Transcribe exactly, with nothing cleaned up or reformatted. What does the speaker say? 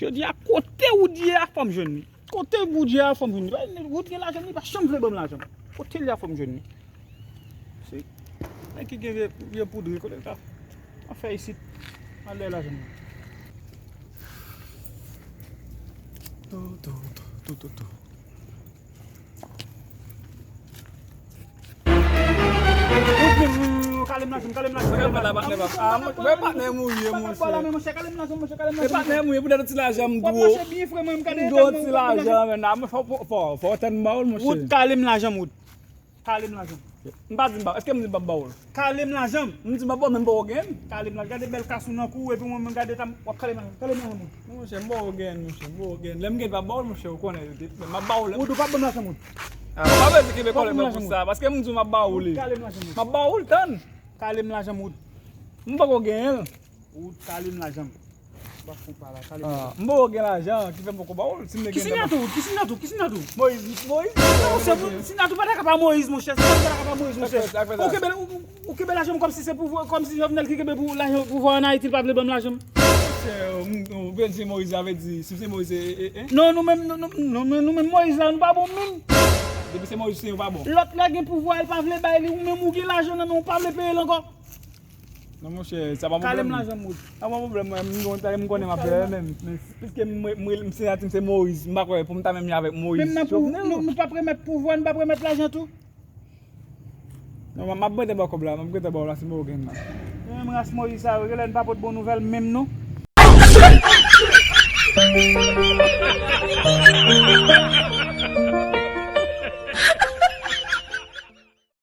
Jodi a, kote Wood ye a, fò m jwenn li. Kote Wood ye a, fò m jwenn li. Wood gen lajan, li pa janm vle ban m lajan. Kote l ye a, fò m jwenn li. Se nèg ki gen vye, vye poudre, kote l ka fè isit. Al dèyè lajan nan. Tou, tou, tou, tou, tou, tou. Kalem lajan, kalem lajan. Sa k ap fèt la, patnè, papa? Ah, mwen, mwen, patnè mouye, monchè. Kalem lajan, monchè, kalem lajan. E patnè mouye, pou dat ti lajan m dwo. Monchè, byen fre, mwen, m gade. M dwo ti lajan, men, ah, mwen, fò, fò, fò, fò tann ba w l, monchè. Wood, kalem lajan, Wood. Kalem lajan. M pa di m pa, èske m di m p ap ba w l? Kalem lajan m. M di m p ap ba w, men m poko gen l. Kalem lajan. Gade bèl kas ou nan kou, epi mwen menm gade tan m, w ap kalem lajan. Kalem lajan, Wood. Monchè, m poko gen l, monchè, m poko gen l. Lè m gen l, m ap ba w l, monchè, ou konnen, men m ap ba w l. Wood, ou p ap ban m lajan, Wood. Ah, ou pa bezwen kenbe kòlè mwen pou sa, paske m di w m ap ba w li. Kalem lajan, Wood. M ap ba w l, tann. Kalem lajan, Wood. M poko gen l. Wood, kalem lajan m. M pa fou pa la, kalem lajan. Ah, m poko gen lajan, ki fè m poko ba w l. Si m te gen... Ki sinyati w? Ki sinyati w? Ki sinyati w? Moyiz, Moyiz. Non, monchè, sinyati w pa ta ka pa Moyiz, monchè. Sinyati w pa ta ka pa Moyiz, monchè. Ou kenbe, ou, ou kenbe lajan m kòmsi se pouvwa, kòmsi Jovenel ki kenbe pou lajan, pouvwa an Ayiti, l pa vle ban m lajan m. Monchè, ou, ou vle di se Moyiz, sa vle di, si se Moyiz, e, e, e? Non, nou menm, nou, nou, nou, nou menm Moyiz la, nou pa bon menm. Depi se Moyiz, se yo pa bon. Lòt la gen pouvwa, l pa vle bay li, ou menm ou gen lajan nan men w, ou pa vle peye l ankò. Non, monchè, sa pa pwoblèm. Kalem lajan m, Wood. Sa pa pwoblèm, mwen, m gon tan, m konnen m ap fè menm. Men piske m, m, m, m se, m se Moyiz, m pa kwè pou m ta menm jan avèk Moyiz. Menm nan pou, Jovenel, nou, nou p ap remèt pouvwa, nou p ap remèt lajan tou? Non, m, m ap gentan ba w kòb la, m ap gentan ba w la, si m poko gen l la. Menm ras Moyiz sa yo, genlè n pa pot bon nouvèl menm non.